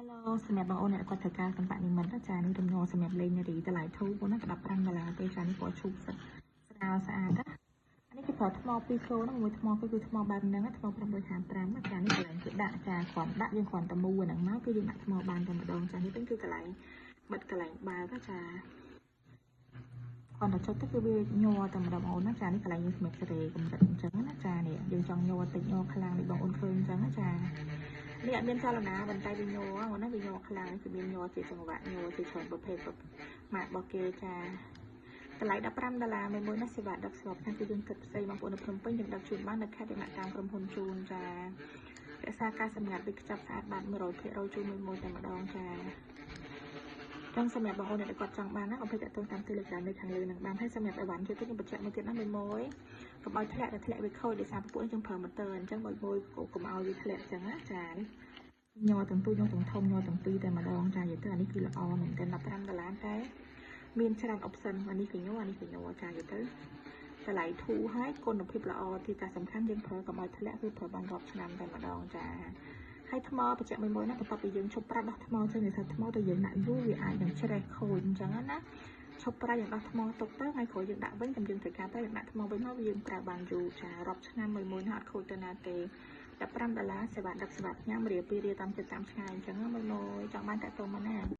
Hello សម្រាប់បងអូនអ្នកគាត់ត្រូវការសិល្បៈនិមិត្តចានេះរំញ័រសម្រាប់លេងនារីតម្លៃធូរបងណាក៏15ដុល្លារទេចានេះពណ៌ឈូកស្រាលស្អាតណាអានេះគេប្រើថ្ម2គោហ្នឹងមួយថ្មគឺថ្មបែបហ្នឹងថ្ម555ចានេះកន្លែងគេដាក់ចាគ្រាន់ដាក់យើងគ្រាន់តែមូអាហ្នឹងមកគឺយើងដាក់ថ្មបានតែម្ដងចានេះវិញគឺកន្លែងបិទកន្លែងបើកចាគ្រាន់តែចុចទៅគឺវាញ័រតែម្ដងបងអូនណាចានេះកន្លែងយើងសម្រាប់សេរីកម្រិតអញ្ចឹងណាចានេះយើងចង់ញ័រតិចញ័រខ្លាំងនេះបងអូនឃើញអញ្ចឹងណាចានេះអត់មានចលនាប៉ុន្តែវាញ័របងណាវាញ័រខ្លាំងគឺមានញ័រជាចង្វាក់ញ័រជាច្រើនប្រភេទម៉ាករបស់គេចាតម្លៃ15ដុល្លារមួយមួយណាសេវាដឹកស្របខាងគឺយើងគិតផ្សេងបងប្អូននៅភ្នំពេញយើងដឹកជូនបាននៅខេត្តយើងដាក់តាមក្រុមហ៊ុនជូនចារក្សាការសម្ងាត់វាខ្ចប់ស្អាតបាត100%ជូនមួយមួយតែម្ដងចាចឹងសម្រាប់បងប្អូនអ្នកដែលគាត់ចង់បានណាកុំភ្លេចតាក់ទងតាម Telegram នៅខាងលើនឹងបានហើយសម្រាប់អីវ៉ាន់ជួយទៅខ្ញុំបញ្ជាក់មួយទៀតណាមួយមួយកុំឲ្យធ្លាក់តែធ្លាក់វាខូចដោយសារពួកយើងប្រើម៉ូទ័រអញ្ចឹងមួយមួយកុំឲ្យវាធ្លាក់អញ្ចឹងណាចានេះញ័រទាំងទូញ័រទាំងធំញ័រទាំងពីរតែម្ដងចានិយាយទៅអានេះគឺល្អមែនទែន15ដុល្លារតែមានច្រើន option អានេះក៏ញ័រអានេះក៏ញ័រចានិយាយទៅតម្លៃធូរហើយគុណភាពល្អទីតាសំខាន់យើងប្រើកុំឲ្យធ្លាក់គឺប្រើបានរាប់ឆ្នាំតែម្ដងចាហើយថ្មបញ្ជាក់មួយមួយណាបន្ទាប់ពីយើងឈប់ប្រើដោះថ្មចេញដោយសារថ្មទៅយើងដាក់យូរវាអាចនឹងច្រេះខូចអញ្ចឹងណាឈប់ប្រើយើងដោះថ្មទុកទៅថ្ងៃក្រោយយើងដាក់វិញចាំយើងត្រូវការប្រើយើងដាក់ថ្មវិញមកយើងប្រើបានយូរចារាប់ឆ្នាំមួយមួយណាអត់ខូចទៅណាទេ15ដុល្លារសេវាដឹកសេវាផ្ញើរៀល2រៀលតាមចិត្តតាមឆ្ងាយអញ្ចឹងមួយមួយចង់បានតាក់ទងមកណា។